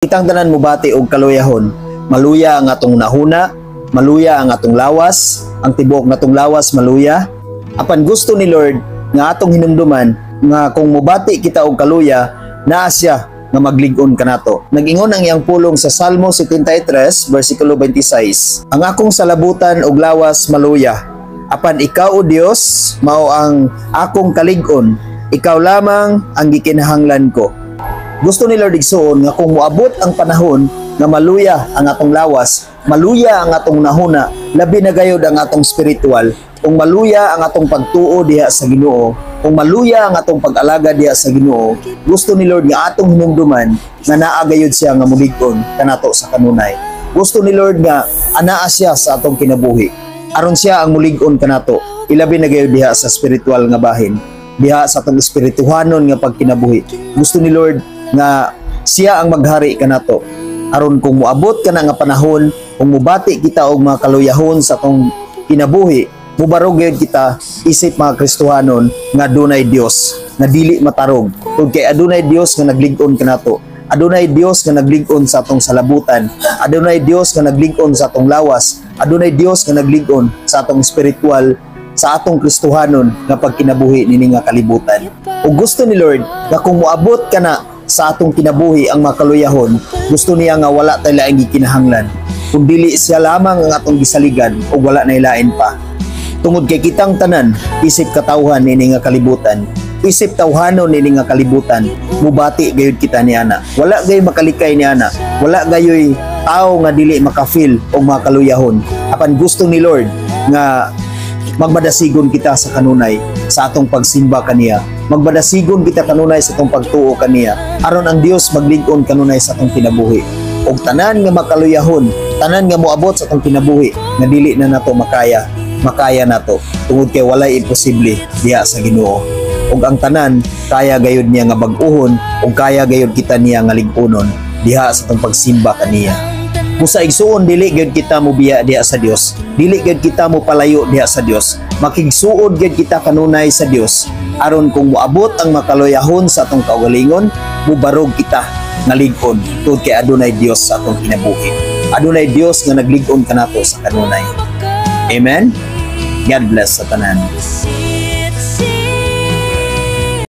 Kitang tanan mubati og kaluyahon. Maluya ang atong nahuna, maluya ang atong lawas, ang tibuok natong lawas maluya. Apan gusto ni Lord nga atong hinumduman nga kung mubati kita og kaluya, naa siya nga maglig-on kanato. Nag-ingon ang iyang pulong sa Salmo 73 versikulo 26. "Ang akong salabutan ug lawas maluya. Apan ikaw, O Dios, mao ang akong kalig-on. Ikaw lamang ang gikinahanglan ko." Gusto ni Lord, igsuon, nga kung moabot ang panahon nga maluya ang atong lawas, maluya ang atong nahuna, labi na gayod ang atong spiritual, kung maluya ang atong pagtuo diha sa Ginoo, kung maluya ang atong pag-alaga diha sa Ginoo, gusto ni Lord nga atong hinumduman nga naa gayod siya nga mulig-on kanato sa kanunay. Gusto ni Lord nga anaa siya sa atong kinabuhi. Aron siya ang mulig-on kanato, ilabi na gayod diha sa spiritual nga bahin, diha sa atong espirituhanon nga pagkinabuhi. Gusto ni Lord nga siya ang maghari kanato. Aron kung moabot kana nga panahon, kung mubati kita og mga kaluyahon sa atong kinabuhi, mubarog gyud kita isip mga Kristohanon nga dunay Dios nga dili matarog. Ug kay adunay Dios nga naglig-on kanato. Adunay Dios nga naglig-on sa atong salabutan. Adunay Dios nga naglig-on sa atong lawas. Adunay Dios nga naglig-on sa atong spiritual, sa atong Kristohanon nga pagkinabuhi nini nga kalibutan. Ug gusto ni Lord nga kung moabot kana sa atong kinabuhi ang makaluyahon, gusto niya nga wala tay laing gikinahanglan kung dili siya lamang ang atong gisaligan ug wala na lain pa. Tungod kay kitang tanan, isip katawhan nini nga kalibutan, isip tawhanon nini nga kalibutan, mubati gayud kita ni ana. Wala gayud makalikay ni ana. Wala gayoy tao nga dili makafeel og makaluyahon. Apan gusto ni Lord nga magmadasigon kita sa kanunay sa atong pagsimba kaniya. Magmadasigon kita kanunay sa atong pagtuo kaniya. Aron ang Dios maglig-on kanunay sa atong kinabuhi. Og tanan nga makaluyahon, tanan nga moabot sa atong kinabuhi nga dili na nato makaya, makaya nato tungod kay walay imposible diha sa Ginoo. Ug ang tanan kaya gayud niya nga bag-uhon ug kaya gayud kita niya nga lig-unon diha sa atong pagsimba kaniya. Busa, igsuon, dili gyud kita mobiya diha sa Dios. Dili gyud kita mo palayo diha sa Dios. Makigsuod gyud kita kanunay sa Dios. Aron kung moabot ang makaluyahon sa atong kaugalingon, mubarog kita nga lig-on tungod kay adunay Dios sa atong kinabuhi. Adunay Dios nga naglig-on kanato sa kanunay. Amen. God bless sa tanan.